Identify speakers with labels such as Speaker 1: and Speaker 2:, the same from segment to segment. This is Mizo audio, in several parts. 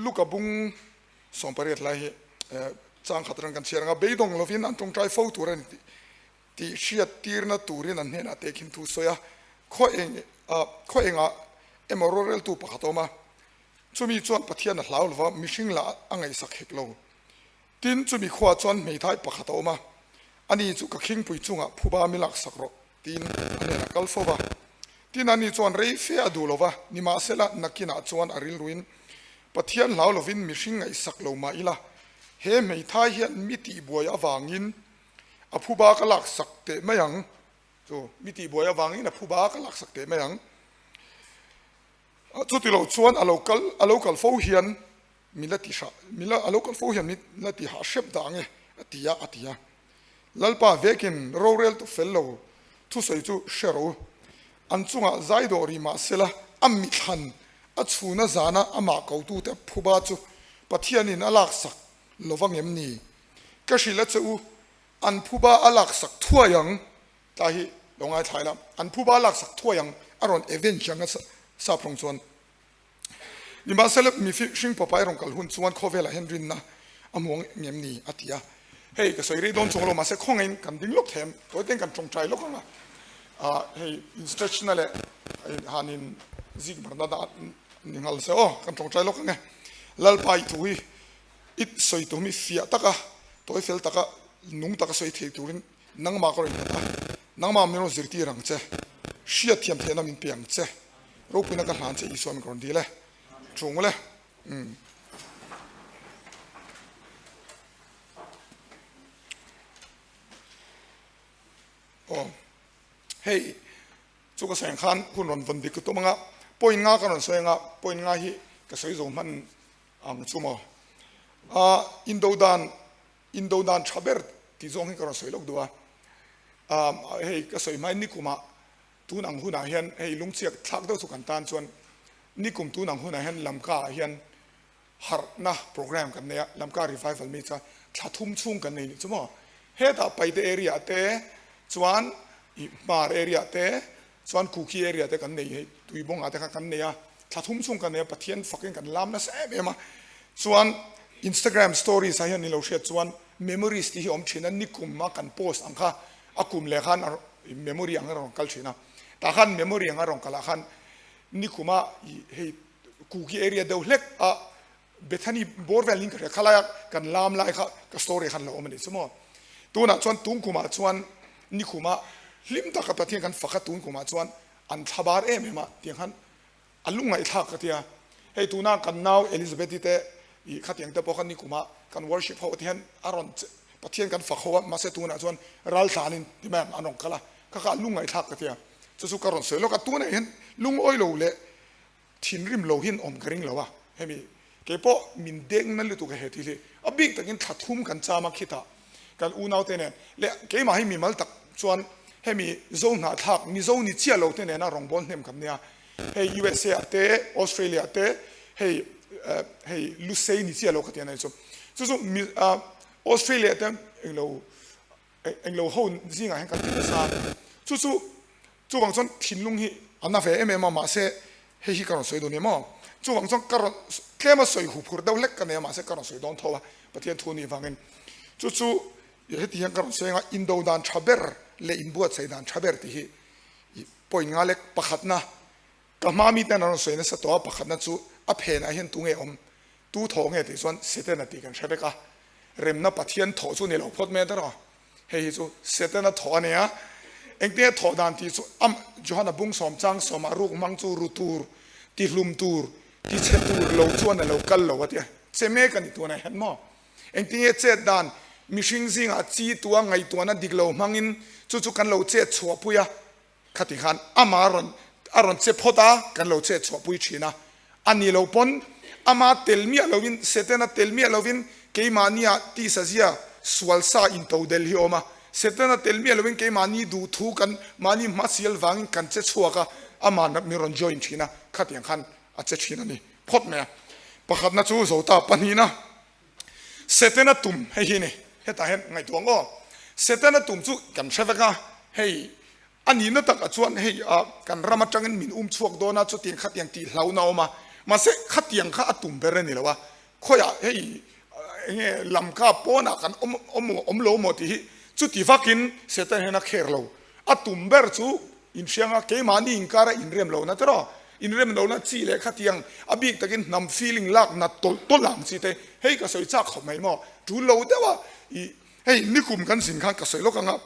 Speaker 1: Luka bung 18 lai hi chang khat atang kan chhiar ang a, beidawng lovin an tawngtai fo tur a ni tih tih hriat tirna turin an hnenah tehkhin thu sawi a, khaw eng khaw engah emaw roreltu pakhat a awm a, chumi chuan Pathian a hlau lova mihring lah a ngaihsak hek lo. Tin, chumi khuaah chuan hmeithai pakhat a awm a, ani chu ka khingpui chungah phuba mi laksak rawh tiin a hnenah kal fo va. Tin, ani chuan rei fe a duh lo va, nimahsela nakinah chuan a rilruin, Pathian hlau lovin mihring ngaihsak lo mah ila, he hmeithai hian mi tihbuai avangin a phuba ka laksak teh mai ang, chu mi tihbuai avangin a phuba ka laksak teh mai ang. Chuti lo chuan a lo kal a lo kal fo hian min la ti hrah min la a lo kal fo hian min la ti hah hrep dah ang e a ti a a ti a. Lalpa vekin rorel tu fel lo thusawi chu hre rawh u. An chungah zai dawh rih mah sela a mithlan a chhuna zana amah kotute phuba chu Pathianin a laksak lo vang em ni? Ka hrilh a che u, an phuba a laksak thuai ang, tlai hi lo ngaithlai la, an phuba a laksak thuai ang, a rawn avenge ang a sap rawng chuan. Nimahsela mi hring papa i rawn kal hun chuan khawvelah hian rinna a hmu ang em ni? a ti a. Hei ka sawi rei dawn chuang lo, mahse khawngaihin kan ding lawk them, tawi ten kan tawngtai lawk ang a, ah hei in stretch na leh hanin zik marna dah ni nghal se aw, kan tawngtai lawk ang e. Lalpa i thu hi I sawi tum hi fiah taka, tawi fel taka, nung taka sawi thei turin nangmah ka rawn nghat a, nangmah min rawn zirtir ang che, hriat thiam theihna min pe ang che, ropuina ka hlan che Isua min ka rawn dil e, thu ngul e. Umm. Aw, hei chu ka sawi ang khan hun rawn vawn dik ka tum ang a, point nga ka rawn sawi ang a, point nga hi ka sawi zo hman Ang chu maw? A indo dan, indo dan tha ber tih zawng hi ka rawn sawi lawk duh a. Hei ka sawi hmain nikumah tun ang hunah hian hei lungchhiak thlak deuh chu kan tan chuan nikum tun ang hunah hian Lamka ah hian harhna program kan nei a, Lamka Revival mi chuan thla thum chhung kan nei nih chu maw? Hetah Paite area te chuan Hmar area te Chuan Kuki area te kan nei hei Tuibawngah te kha kan nei a, thla thum chhung kan nei a, Pathian fakin kan lam nasa em em a. Chuan Instagram stories ah hian ni lo hriat chuan memories tih hi a awm thin a, nikum a kan post ang kha a kum leh khan memory ang a rawn kal thin a. Tah khan memory ang a rawn kal ah khan nikum a hei Kuki area deuh hlek a Bethany bawr vel in ka hria, khalaia kan lam lai kha ka story khan lo awm a ni chu maw. Tunah chuan tun kumah chuan nikhuma hlim taka Pathian kan fak a, tun kumah chuan an thla bar em em a tiang khan a lungngaihthlak ka tia. Hei tuna kan nau Elizabeth-i te ih khatiang te pawh kha nikhuma kan worship ho te hian a rawn Pathian kan fak ho a, mahse tunah chuan ral tlanin ti mai ang an rawn kal a, kha kha a lungngaihthlak ka tia. Chu chu ka rawn sawi lawk a, tunah hian lungawi lo leh Thinrim lo hian awm ka ring lo a, hemi keipawh min deng na lutuk a he thil hi a bik takin thla thum kan cham a khitah kan unau te nen leh keimah hi mimal tak chuan hemi Zo hnahthlak Mizo ni chiah lo te nena rawngbâwl hnem kan nia, hei USA ah te Australia ah te hei hei Lusei ni chiah lo ka ti a nei chu chu chu Australia ah te englo englo ho zingah hian kan ti nasa chu chu Chuvang chuan thinlung hi a na ve em em a, mahse hei hi ka rawn sawi dawn em aw. Chuvang chuan ka rawn tlem a sawi huphurh deuh hlek ka nei a, mahse ka rawn sawi dawn tho a, Pathian thu nih vangin. Chu chu heti hian ka rawn sawi ang a, indo dan tha ber leh inbuatsaih dan tha ber tih hi point nga lek pakhatna ka hma mite an rawn sawi nasa tawh a, pakhatna chu a phenah hian tunge awm, tu thaw nge tih chuan Setana tih kan hre vek a, remna Pathian thaw chu ni lo phawt mai a tawrh a. Hei hi chu Setana thawh a ni a, engtin nge thawh dan tih chu am Johana bung sawm chang sawmah ruk hmang chu ru tur, ti hlum tur, ti chhe tur lo chuan a lo kal lo a ti a, che mek a ni tunah hian maw? Engtin nge chet dan mihring zingah chi tua ngaihtuahna dik lo hmangin chu chu kan lo chet chhuahpui a, Khati khan ama rawn a rawn che phawt a, kan lo chet chhuahpui thin a. A ni lo pawn ama tel miah lovin, Setana tel miah lovin keimahnia tisazia sual sa into del hi a awm a. Setana tel miah lovin keimahni duhthu kan mahni hmasial vangin kan che chhuak a, ama min rawn join thin a, khatiang khan a che thin a ni phawt mai a. Pakhatna chu Zota pahnihna. Setana tum hei hi a ni, hetah hian ngaihtuah ang aw. Setana tum chu kan hre vek a, hei a nihna takah chuan hei ah kan ram atangin min um chhuak dawn a, chutiang khatiang tih hlauhna a awm a. Mahse khatiang kha a tum ber a ni lo a, khawiah hei enge lamka pawnah kan awm awm awm lo maw tih hi chuti vakin Satan hian a kher lo. A tum ber chu inhrianga keimahni inkara inrem lohna te rawh, inrem lohna chi leh khatiang a bik takin hnam feeling lak nat tawlh tawlh ang chi te hei ka sawi chak khawp mai maw tul lo deuh a i hei nikum kan zin khan ka sawi lawk anga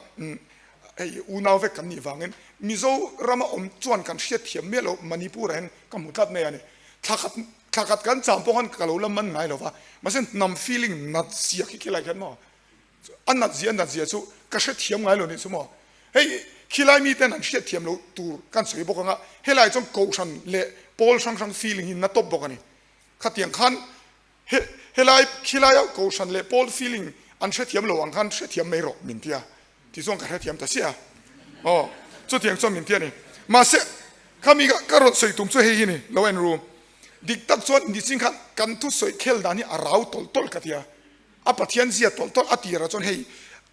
Speaker 1: hei unau vek kan nih vangin Mizo rama awm chuan kan hriat thiam miah loh Manipur ah hian ka hmu tlat mai a ni. Thlakhat thlakhat kan cham pawh khan ka lo la man ngai lo va, mahse hnam feeling nat zia khi khilai khian maw a nat zia a nat zia chu ka hre thiam ngai lo nih chu maw. Hei khilai mi ten an hriat thiam loh tur kan sawi bawk anga helai chuan kohhran leh pawl hrang hrang feeling hi na tawp bawk a ni. Khatiang khan He, helai, khilaia Kohhran leh Paul feeling an hrethiam lo ang khan hrethiam mai rawh min tia. Ti chuan ka hrethiam ta sia. Aw, chutiang chuan min tia ni. Mahse, khami ka, ka rawn sawi tum chu hei hi ni, lo en ru. Dik tak chuan nichin khan kan thusawi khel dan hi a rau tawlh tawlh ka tia. A Pathian zia tawlh tawlh a tirah chuan hei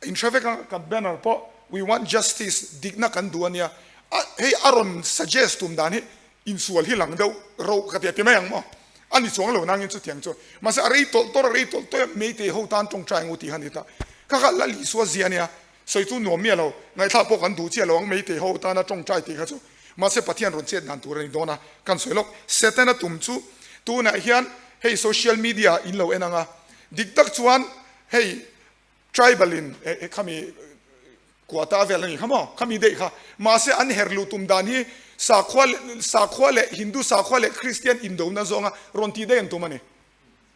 Speaker 1: in hre vek a, kan banner pawh We want justice, dikna kan duh a nia. A, hei a rawn suggest tum dan hi insual hi lang deuh rauh ka ti a ti mai ang maw? A ni chuang lo nangin chutiang chu. Mahse a rei tawlh tawlh a rei tawlh tawlh a, Meitei ho tan tawngtai ang u tih kha a ni ta. Kha kha Lal Isua zia a nia, sawi chu nuam miah lo, ngaihthlak pawh kan duh chiah lo ang Meitei ho tana tawngtai tih kha chu. Mahse Pathian rawn chet dan tur a ni dawn a, kan sawi lawk. Setana tum chu tunah hian hei social media in lo en ang a, dik tak chuan hei Tribal in eh khami quota vel a ni kha maw? Khami daih kha. Mahse an her luh tum dan hi sakhua sakhua leh Hindu sakhua leh Christian indona zawnga rawn tih daih an tum a ni.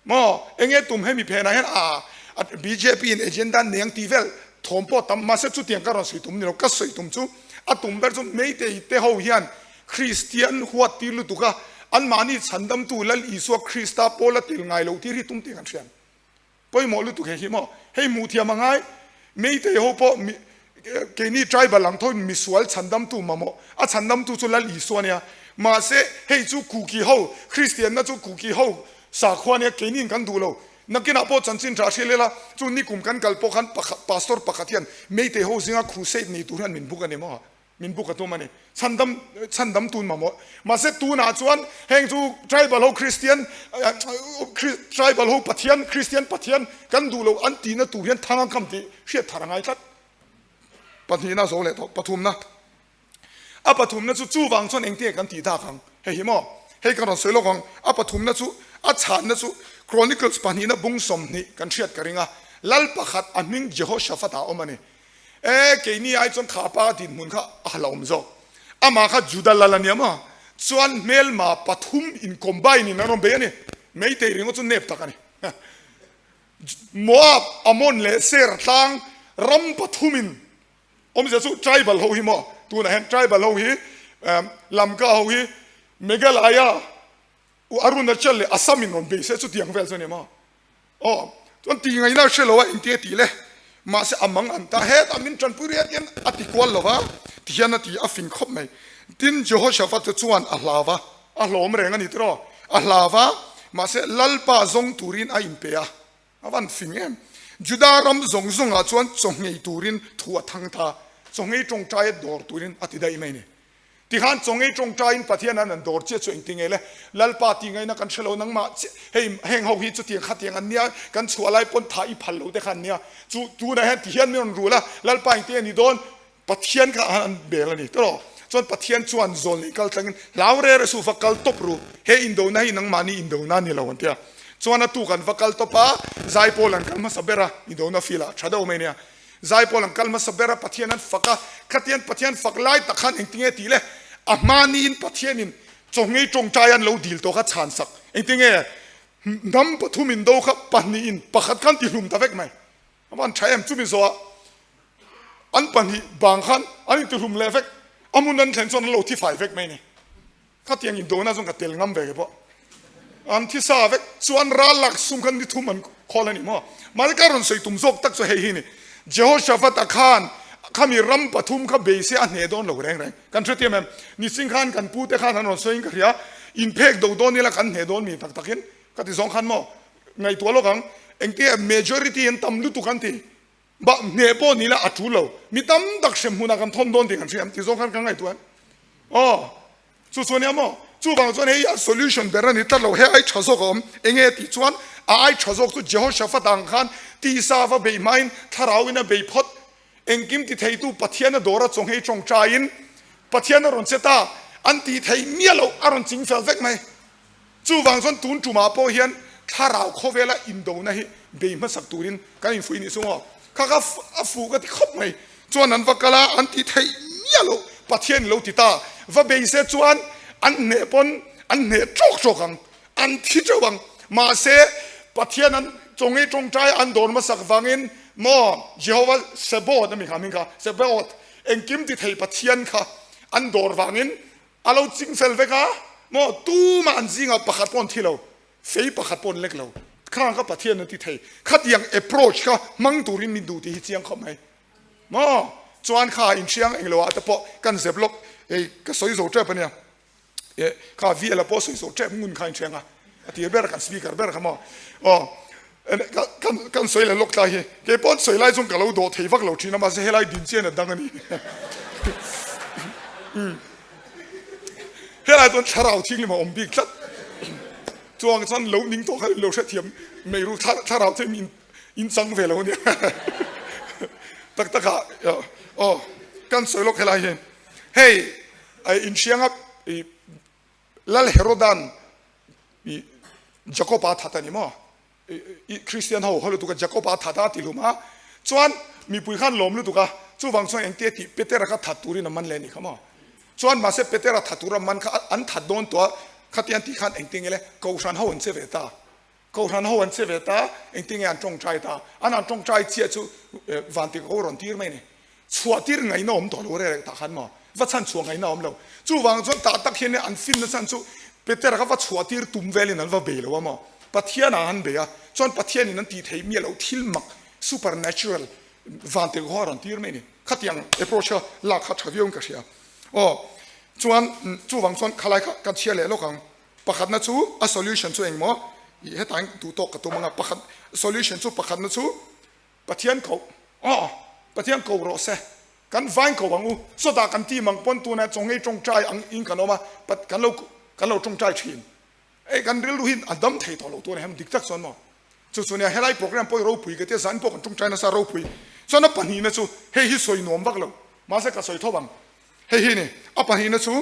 Speaker 1: Maw? Enge tum hemi phenah hian a bjp in agenda neng tih vel thawm pawh tam mahse chutiang ka rawn sawi tum ni lo. Ka sawi tum chu a tum ber chu Meitei te ho hian Christian huat tir lutuk a anmahni chhandamtu Lal Isua Krista pawl a tel ngai lo tir hi tum tih kan hriat. Pawimawh lutuk hei hi maw? Hei hmuh thiam a ngai. Meitei ho pawh mi keini tribal ang tho in misual chhandamtu mamawh. A chhandamtu chu Lal Isua ania. Mahse hei chu Kuki ho, Kristianna chu Kuki ho sakhua ania, keini in kan duh lo. Nakinah pawh chanchin tha hrial ila, chu nikum kan kal pawh khan pakhat pastor pakhat hian Meitei ho zinga crusade nei tur hian min book a ni maw? Min buk a tum a ni. Chhandam, chhandam tun mamawh. Mahse tunah chuan heng chu tribal ho Christian, tribal ho Pathian, Christian Pathian kan duh lo an tihna tur hian thang a kham tih hriat thar a ngai tlat. Pahnihna zo leh tawh, pathumna. A pathumna chu chuvang chuan engtinge kan tih dak ang? Hei hi maw? Hei kan rawn sawi lawk ang. A pathumna chu, a chhanna chu Chronicles pahnihna bung 20 kan hriat ka ring a. Lal pakhat a hming Jehoshaphat ah a awm a ni. E, keini ai chuan kha pa dinhmun kha a hlauhawm zawk. Amah kha Juda lal a nia maw? Chuan hmelma pathum in combine in an rawn bei a ni. Meitei ringawt chu nep tak a ni. Moab, Ammon leh Seir tlang ram pathum in awmzia chu tribal ho hi maw? Tunah hian tribal ho hi Lamka ho hi Meghalaya, Arunachal leh Assam in rawn bei se chutiang vel chu a ni maw? Aw, chuan ti ngaihna a hre lo a, engti a tih le? Mahse a mang an ta, hetah min tanpui riat hian a ti kual lo va, ti hian a ti a fing khawp mai. Tin, Jehoshaphat chu chuan a hlau va, a hlawm reng a ni tiraw? A hlau va, mahse Lalpa zawng turin a inpe a, a van fing em. Juda ram zawng zawngah chuan chawnghei turin thu a thang ta, chawnghei tawngtaia dawr turin a ti daih mai a ni. Tikhan chawngei tawngtaiin Pathian an an dawr chiah chu engti nge le? Lalpa ti ngaihna kan hre lo nangmah chiah hei heng ho hi chutiang khatiang an nia kan chhuah lai pawn tha i phal lo te kha an nia chu tunah hian ti hian min rawn rul a Lalpa engti nge ni dawn Pathian kha an bel a ni tawh chuan Pathian chuan zawl nei kal tlangin hlau re re suh va kal tawp ru he indona hi nangmahni indona ni lo an tia chuan a tuk an va kal tawp a zaipawl an kal hmasa ber a indona field ah tha deuh mai nia Zaipawl an kal hmasa ber a, Pathian an fak a, khatian Pathian fak lai tak khan engtinge tih le? A hmaniin Pathianin chawngei tawngtai an lo dil tawh kha chhan sak. Engtinge? Hnam pathum in do kha pahnihin pakhat khan ti hlum ta vek mai. A van tha em? Chumi zawhah an pahnih bang khan an inti hlum leh vek. A hmun an thlen chuan an lo thi fai vek mai ni. Khatiang indona chuan ka tel ngam ve pawh an thi sa vek chuan ral lak sum khan ni thum an khawl a ni maw. Mahse ka rawn sawi tum zawk tak chu hei hi ni. Jehoshaphat-a khan khami ram pathum kha bei se a hneh dawn lo reng reng. Kan hrethiam em? Nising khan kan pu te khan an rawn sawiin ka hria, inphek do dawn ila kan hneh dawn mi tak takin ka ti zawng khan maw ngaihtuah lawk ang. Engtia majority an tam lutuk an ti. Bah hneh pawh ni la a tul lo. Mi tam tak hrem hmunah kan thawn dawn tih kan hria em? Ti zawng khan ka ngaihtuah em? Aw, chu chu ania maw? Chuvang chuan hei a solution ber a ni tlat lo, he ai tha zawk a awm. Enge tih chuan a ai tha zawk chu Jehoshaphat ang khan tisa va beih hmain thlarauin a bei phawt. Engkim ti theitu Pathian a dawr a chawnghei tawngtaiin Pathian a rawn che ta, an tih theih miah loh a rawn ching fel vek mai. Chuvang chuan tun tumah pawh hian thlarau khawvela indona hi bei hmasak turin kan infuih nih chu maw? Kha kha a fuh ka ti khawp mai. Chuan an va kal a, an tih theih miah loh Pathian lo ti ta. Va bei se chuan an hneh pawn an hneh tawk tawk ang, an thi teuh ang. Mahse Pathian an chawngei tawngtai an dawr hmasak vangin maw Jehovah Sebaoth a mi kha hming kha Sebaoth engkim ti thei Pathian kha an dawr vangin A lo ching fel vek a maw? Tumah an zingah pakhat pawh an thi lo, fei pakhat pawh an lek lo. Khang kha Pathian an ti thei. Khatiang approach kha hmang turin min duh tih hi chiang khawp mai maw? Chuan kha inhriang englo ah te pawh kan zep lawk, hei ka sawi zo tep ania, eh kha VL-a pawh sawi zo tep ngun kha inhriang a, a tir ber kan speaker ber kha maw? Aw. Kan sawi leh lawk tlai hi kei pawh an sawi lai chuan ka lo dawh thei vak lo thin a mahse helai din chian a dang a ni. Helai chuan thlarau thianghlim a awm bik tlat. Chuang chuan lo ning tawh kha in lo hrethiam mai ru thlarau thianghlim in chang ve lo a nia. Tak tak ah aw kan sawi lawk helai hi hei inhrianga Lal Herodan i Jacob-a that a ni maw? I Kristian ho haw lutuk a Jacob-a that a ti hlum a, chuan mipui khan lawm lutuk a, chuvang chuan engtia tih Petera kha that turin a man leh a ni kha maw? Chuan mahse Petera that tura man kha an that dawn tawh a, khatiang tih khan engtin nge le Kohhran ho an che ve ta, Kohhran ho an che ve ta, engtin nge an tawngtai ta? An an tawngtai chiah chu vantir ko rawn tir mai a ni. Chhuah tir ngaihna awm tawh lo reh reh tah khan maw? Va chhan chhuah ngaihna awm lo. Chuvang chuan tah tak hian an finna chhan chu Petera kha va chhuah tir tum velin an va bei lo a maw? Pathian ah an bei a, chuan Pathianin an tih theih miah loh thil mak, supernatural, vantir ko rawn tir mai a ni. Khatiang approach kha lak kha tha viauin ka hria. Aw, chuan chuvang chuan khalai kha ka chhiar leh lawk ang. Pakhatna chu a solution chu engmaw i hetah hian duh tawk ka tum anga pakhat solution chu pakhatna chu Pathian koh aw Pathian ko rawh se kan vain ko ang u sawtah kan team ang pawn tunah chawnghei tawngtai ang in kan awm a kan lo kan lo tawngtai thin ei kan rilru hi a dam thei tawh lo tunah hian dik tak chuan maw chu chu nia helai program pawh hi ropui ka tia zan pawh kan tawngtai nasa ropui chuan a pahnihna chu hei hi sawi nuam vak lo mahse ka sawi tho ang hei hi ni a pahnihna chu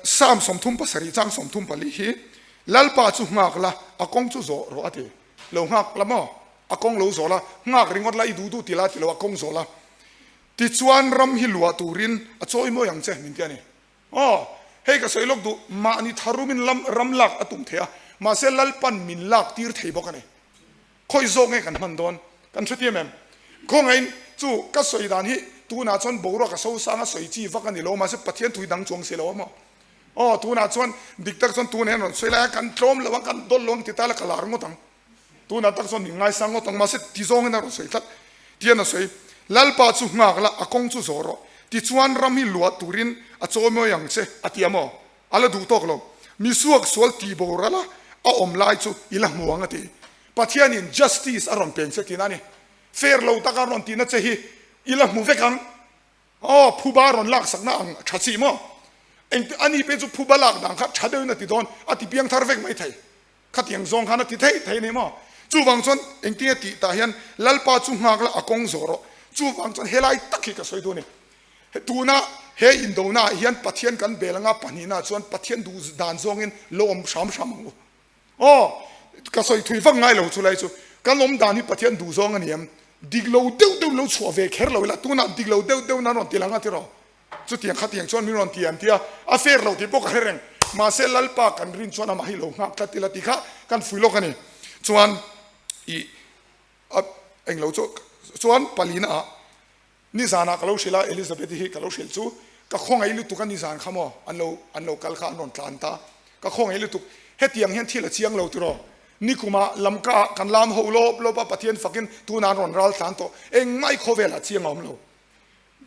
Speaker 1: Psalm 37 chang 34 hi Lalpa chu nghak la, a kawng chu zawh rawh a ti. Lo nghak la maw? A kawng lo zawh la, nghak ringawt la, i duh duh ti la ti lo, a kawng zawh la. Tichuan ram hi luah turin a chawi mawi ang che min ti a ni. Aw, hei ka sawi lawk duh, mahni tharumin lam ram lak a tum thei a, mahse Lalpan min lak tir thei bawk a ni. Khawi zawk nge kan hman dawn? Kan hrethiam em? Khawngaihin chu ka sawi dan hi tunah chuan boruak a sosang a sawi chi vak a ni lo, mahse Pathian thui dang chuang si lo a maw? Aw, tunah chuan dik tak chuan tun hian rawn sawi lai a, kan tlawm lo ang, kan dawlh lo ang ti ta la ka lar ngawt ang. Tunah tak chuan min ngaisang ngawt ang, mahse ti zawngin a rawn sawi tlat. Tian a sawi, Lalpa chu nghak la, a kawng chu zawh rawh. Tichuan ram hi luah turin a chawimawi ang che, a ti a maw? A la duh tawk lo. Mi suak sual tih boral a, a awm lai chu i la hmu ang a ti. Pathianin justice a rawn peng che tihna a ni. Fair lo taka rawn tihna che hi i la hmu vek ang. Aw, phuba rawn laksakna ang tha chih maw? Engti, ani pek chu phuba lak dan kha tha deuhin a ti dawn, a ti piang thar vek mai thei. Khatiang zawng khan a ti thei thei a ni maw? Chuvang chuan engtinge tih tah hian Lalpa chu nghak la a kawng zawh rawh. Chuvang chuan helai tak hi ka sawi duh a ni. Tuna he indona ah hian Pathian kan bel anga pahnihna chuan Pathian duh dan zawngin lo awm hram hram ang u. Aw, ka sawi thui vak ngai lo chu lai chu. Kan awm dan hi Pathian duh zawng a ni em? Dik lo deuh deuh lo chhuah ve kher lo ila tunah dik lo deuh deuh nan rawn ti lang a tiraw? Chutiang khatiang chuan min rawn ti an ti a, a fair lo tih pawh ka hre reng. Mahse Lalpa kan rin chuan amah hi lo nghak tlat ila tih kha kan fui lawk a ni. Chuan i a englo chu chuan palina ah nizanah ka lo hrilh a, Elizabeth-i hi ka lo hrilh chu ka khawngaih lutuk a nizan kha maw an lo an lo kal kha an rawn tlan ta. Ka khawngaih lutuk. Hetiang hian thil a chiang lo tiraw? Nikumah lamka ah kan lam ho lawp lawp a, Pathian fakin tunah an rawn ral tlan tawh. Engmah i khawvelah chiang a awm lo.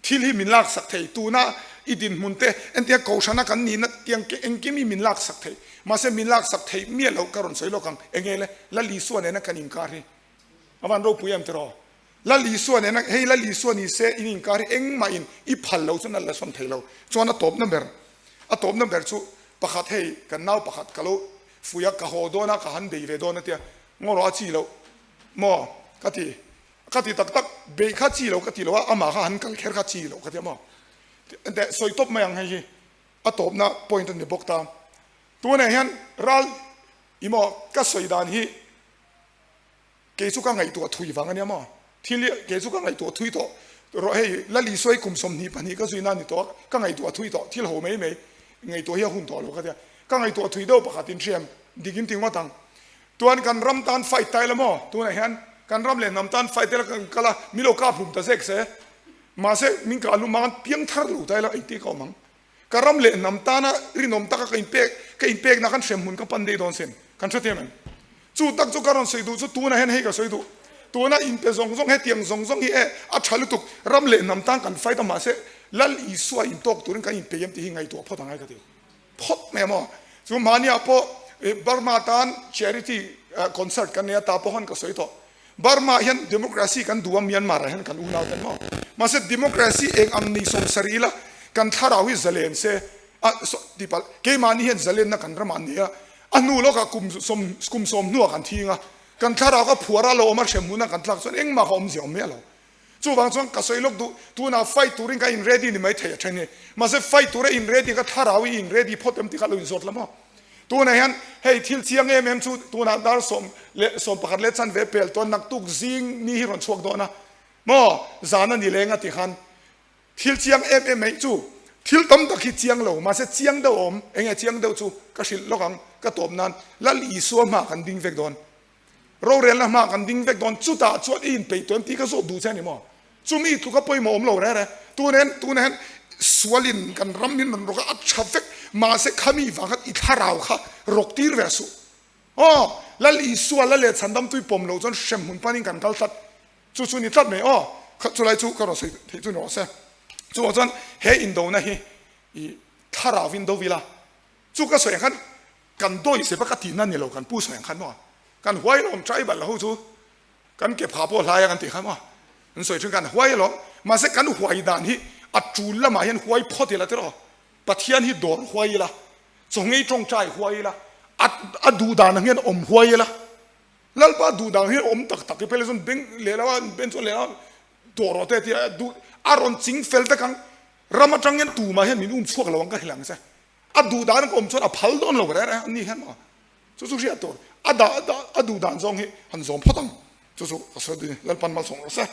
Speaker 1: Thil hi min laksak thei, tuna i dinhmun te entia kohhrana kan nihna tiang engkim hi min laksak thei. Mahse min laksak theih miah loh ka rawn sawi lawk ang, enge le Lal Isua nena kan inkar hi a van ropui em tiraw? Lal Isua nena, hei Lal Isua ni se in inkar hi engmah in i phal lo chuan a la sawn thei lo. Chuan a tawpna ber. A tawpna ber chu pakhat hei kan nau pakhat ka lo fuih a, ka haw dawn a, ka han bei ve dawn a tia, ngaw rawh a chi loh maw ka ti, ka ti tak tak, beih kha chi lo ka ti lo a, amah kha han kal kher kha chi loh ka ti a maw. Enteh sawi tawp mai ang hei hi a tawpna point a ni bawk ta. Tunah hian ral i maw ka sawi dan hi Kei chu ka ngaihtuah thui vang a nia maw? Thil hi kei chu ka ngaihtuah thui tawh rawh hei Lali sawi kum 22 ka zuina a ni tawh a, ka ngaihtuah thui tawh thil ho mai mai ngaihtuah hi a hun tawh lo ka tia. Ka ngaihtuah thui deuh pakhat in hriam dik in ti ngawt ang. Tuan kan ram tan fight ta ila maw? Tunah hian kan ram leh hnam tan fight ila kan kal a, mi lo kap hlum ta zek se. Mahse min kah hlum ang piang thar lo ta ila engtin ka awm ang? Ka ram leh hnam tana rinawm taka ka inpek ka inpekna khan hremhmun ka pan daih dawn sin. Kan hre thiam em? Chu tak chu ka rawn sawi duh chu tunah hian hei ka sawi duh. Tuna inpe zawng zawng hetiang zawng zawng hi e a tha lutuk ram leh hnam tan kan fight a mahse Lal Isua intawk turin kan inpei em tih hi ngaihtuah phawt angai ka ti phawt mai a maw. Chu mahniah pawh Burma tan charity concert kan nei a ta pawh khan ka sawi tawh. Burma hian democracy kan duh a, Myanmar ah hian kan unau ten maw? Mahse democracy eng ang nei 70 ila kan thlarau hi zalen se a ti palh. Keimahni hian zalenna kan ramah an nei a, a hnu lawkah kum sawm kum sawm hnuah kan thing a, kan thlarau kha phuar a lo awm a, hrem hmunah kan tlak chuan engmah kha awmzia awm miah lo. Chuvang chuan ka sawi lawk duh, tunah fight turin ka in ready ni mai thei a then hi. Mahse fight tura in ready kha thlarau i in ready phawt em tih kha lo inzawt la maw? Tunah hian hei thil chiang em em chu tunah dar 11 leh chanve pel tawn naktuk zing ni hi rawn chhuak dawn a maw? Zan a ni leng a ti khan thil chiang em em mai chu thil tam tak hi chiang lo mahse chiang deuh a awm. Enge chiang deuh chu ka hrilh lawk ang ka tawp nan Lal Isua hmaah kan ding vek dawn. Rorelna hmaah kan ding vek dawn, chutah chuan i inpeih tawh em tih ka zawt duh che a ni maw? Chumi tluka pawimawh awm lo reh reh. Tunen, tunah hian sualin kan ram in rawn rawk a, a tha vek, mahse khami vang khan i thlarau kha rawk tir ve suh. Aw, Lal Isua la leh chhandam tui pawm loh chuan hremhmun panin kan kal tlat. Chu chu ni tlat mai aw, kha chulai chu ka rawn sawi theih chu ni rawh se. Chuvang chuan he indona hi i thlarau in do ila, chu ka sawi ang khan Kan dawi se bak a tihna ni lo kan pu sawi ang khan maw? Kan huai alawm tribal ho chu kan ke pha pawh hlai a kan tih kha maw? An sawi thin kan huai alawm mahse kan huai dan hi a tul lamah hian huai phawt ila tiraw Pathian hi dawr huai ila chawngei tawngtai huai ila a a duh dan ang hian awm huai ila Lalpa duh dan hian awm tak tak i phei chuan beng lehlam a ben chuan lehlam dawr rawh te a ti a duh a rawn ching fel vek ang ram atang hian tumah hian min um chhuak lo ang ka hrilh ang che. A duh dan ka awm chuan a phal dawn lo reh reh a ni hian maw chu chu hriat tur a dah a duh dan zawng hi han zawm phawt ang chu chu ka sawi duh ni Lalpan malsawm rawh se.